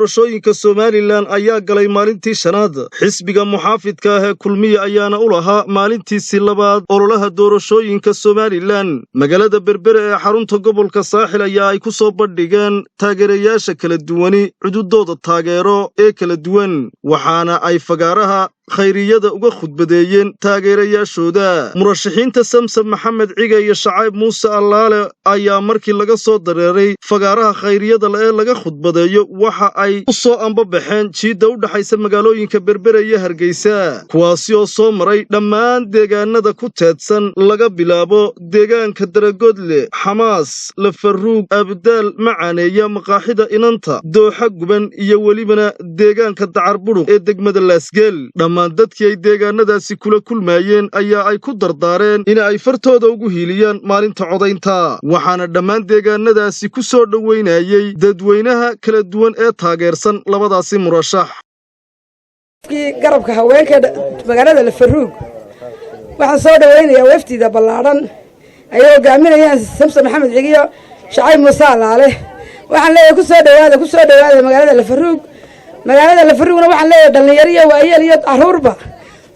Doorashooyinka Somalilan ayaa galay maalintii shanaad. Xisbiga muxaafidka ah ee Kulmiye ayaana u lahaa maalintiisii labaad ololaha doorashooyinka Somalilan. Magaalada Berbere ee xarunta gobolka Saaxil ayaa ay ku soo bandhigeen taageerayaasha kala duwani cududooda taageero ee kala duwan, waxaana ay fagaaraha khayriyada uga khudbadeeyeen taageerayaashooda. Murashaxiinta Samsam Maxamed Ciga iyo Shacayb Muuse Allaale ayaa markii laga soo dareeray fagaaraha khayriyada ee laga khudbadeeyo waxa ay u soo ambabaxeen jiidda u dhaxaysa magaalooyinka Berbere iyo Hargeysa, kuwaasi oo soo maray dhammaan deegaanada ku teedsan, laga bilaabo deegaanka Daragodle, Xamaas, Lafaruug, Abdaal, Macaaneeya, Maqaaxida Inanta, Dooxa Guban iyo welibana deegaanka Dacarburuq ee degmada Laasgeel. Dhammaan dadkii ay deegaanadaasi kula kulmaayeen ayaa ay ku dardaareen in ay fartooda ugu hiiliyaan maalinta codaynta, waxaana dhammaan deegaanadaasi ku soo dhoweynayey dadweynaha kala duwan ee taageersan labadaasi murashax. Garabka haweenka magaalada Lafaruug waxaan soo dhaweynayaa wafdida ballaadhan ay hogaaminayaan Samson Maxamed Cigiyo Shacayb Muuse Allaale. Waxaan leeyahay, ku soo dhawaada, ku soo dhawaada magaalada Lafaruug. Magaalada Lafaruugna waxaan leeyahay, dhallinyaro iyo waayeel iyo caruurba,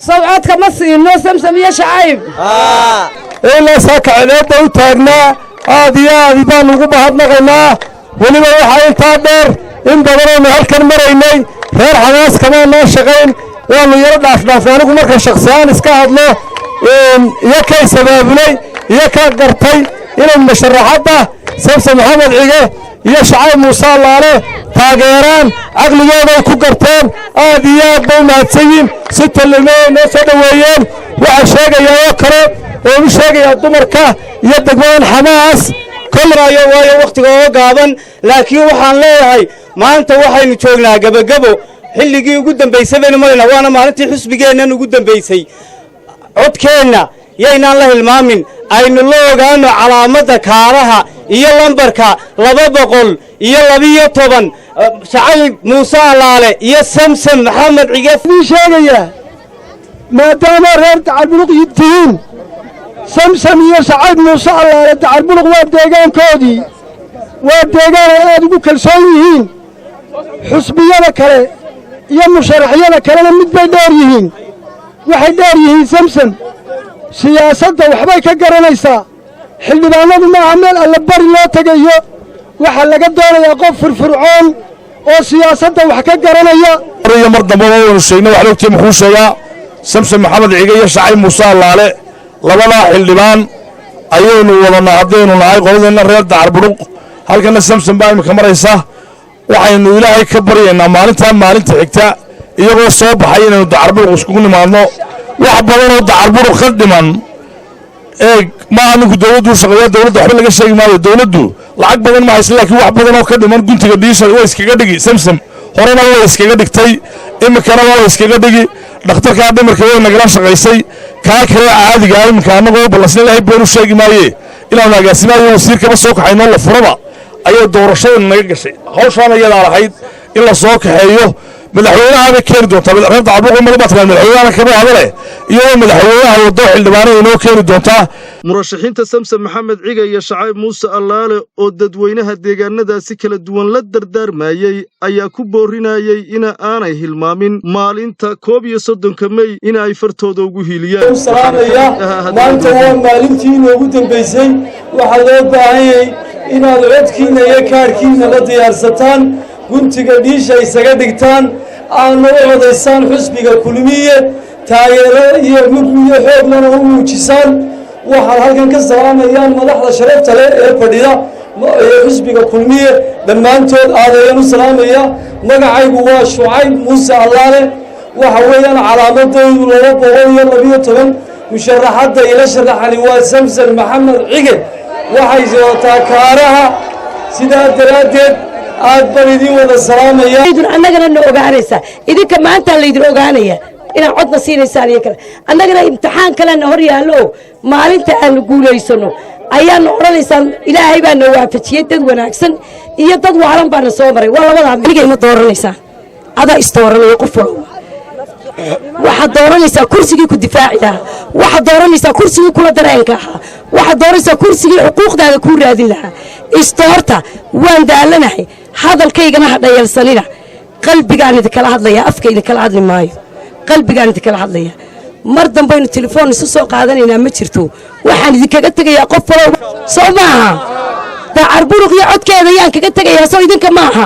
sow codka ma siino Samsam iyo Shacayb? Ilaa saaka celeedda u taagnaa, aad iyo aad baan ugu mahadnaqaynaa. Weliba waxaa intaa dheer, in badanaynu halkan maraynay, reer Xamaas kamaa noo shaqayn, waannu yaro dhaafdhaafay. Anigu marka shakhsiyahaan iska hadlo, iyo kay sabaabulay iyo ka gartay inay musharaxadda Samsan Maxamed Cige iyo Shacayb Muuse Allaale taageeraan, caqligooday ku garteen. Aad iyo aad bay u mahadsan yihin, si tallimay noo soo dhoweeyeen. Waxaa sheegayaa oo kale oo u sheegayaa dumarka iyo degmadan Xamaas. Kolaayo waayo wakhtiga oo gaaban, laakiin waxaan leeyahay, maanta waxaynu joognaa gebagebo, xilligii ugu dambaysay baynu maraynaa, waana maalintii xisbigeennan ugu dambaysay. Codkeenna yaynaan la hilmaamin. Aynu la ogaano calaamadda kaaraha iyo lambarka 212, Shacayb Muuse Allaale iyo Samsam Maxamed Cige. Idin sheegayaa, maadaama reer Dacarbuluq tihiin, Samsam iyo Shacayb Muuse Allaale Dacarbuluq waa deegaankoodii, waa deegaan ay aad ugu kalsoon yihiin. Xusbiyada kale iyo musharaxyada kalena mid bay dheer yihiin, waxay dheer yihiin Samsam siyaasadda waxbay ka garanaysaa. Xildhibaanadu maaha meel allabari loo tegayo, waxaa laga doonayaa qof firfircoon oo siyaasadda wax ka garanaya. Iyo mar dambaba waynu sheegnay, waxaad ogtihiin muxuu sheegaa. Samsom Maxamed Cige iyo Shacayb Muuse Allaale, labadaa xildhibaan ayaynu wadanaa haddaynu nahay qoladeenna reer Dacarburuq. Halkana Samsom baa imika maraysa. Waxaynu Ilaahay ka baryaynaa maalintaa maalinta xigta iyagoo soo baxay inaynu Dacarburuq iskugu nimaadno. Wax badanoo Dacarburuq ka dhiman eeg maaha, ninku dowladdu u shaqeeya, dowladda waxba laga sheegi maayo. Dowladdu lacag badan ma haysa, laakiin wax badan oo ka dhiman guntiga dhiisha way iskaga dhigi Samsam. Horena way iskaga dhigtay, iminkana way iskaga dhigi. Dhakhtarkaa dhimarka way nagala shaqaysay. Kaa kale caadiga ah iminka annagoo ballansan, Ilaahay been u sheegi maaye, inaanu agaasimaha iyo wasiirkaba soo kaxaynoo la furaba ayay doorashadan naga gashay. Hawshaan iyadaa lahayd in la soo kaxeeyo, madaxweynaha bay keeni doontaa. Reer Dacbuuq mada baa taqaan, madaxweynahana kama hadale, iyadoo madaxweynaha wado xildhibaanada inoo keeni doontaa. Murashaxiinta Samsam Maxamed Ciga iyo Shacayb Muuse Allaale oo dadweynaha deegaanadaasi kala duwan la dardaarmayey ayaa ku boorinayey in aanay hilmaamin maalinta 31-ka Mey in ay fartooda ugu hiiliyaan. Salaamaya. Maanta waa maalintii inoogu dambaysay. Waxaa loo baahan yahay inaad codkiinna iyo kaarhkiinna la diyaarsataan, guntiga dhiisha isaga dhigtaan, aadna u codaysaan xusbiga Kulmiye, taageero iyo mug iyo xooglana u muujisaan. Waxaan halkan ka salaamayaan madaxda sharafta leh ee fadhida ee xusbiga Kulmiye, dhammaantood aad ayaan u salaamaya. Magacaygu waa Shucayb Muuse Allaale, waxa weeyaan calaamadaydu 212. Musharaxadda ila sharaxani waa Samsan Maxamed Cige, waxay wadataa kaaraha. Sidaa daraaddeed aad baan idiin wada salaamaya. Annagana na ogaanaysaa, idinka maantaa laydin ogaanaya inaad codna siinaysaan iyo kale. Annagana imtixaan kalena hor yaallo oo maalinta aanu guulaysano ayaana odhanaysaan, Ilaahay baa na waafajiyey, dad wanaagsan iyo dad waalan baana soo maray. Waa labadaa. Aniga ima dooranaysaan, adaa isdooranaya. Qof walba waxaad dooranaysaa kursigii ku difaaci lahaa, waxaad dooranaysaa kursigii kula dareenka ahaa, waxaad dooranaysaa kursigii xuquuqdaada kuu raadin lahaa. Isdoorta. Waan daalanahay, hadalkaygana ha dhayalsanina. Qalbigaan idinkala hadlayaa, afka idinkala hadli maayo, qalbigaan idinkala hadlayaa. Mar dambaynu telefoon isu soo qaadanaynaa ma jirto. Waxaan idinkaga tegayaa qof walow, soo maaha? Dacarburuq iyo codkeeda ayaan kaga tegayaa, soo idinka maaha?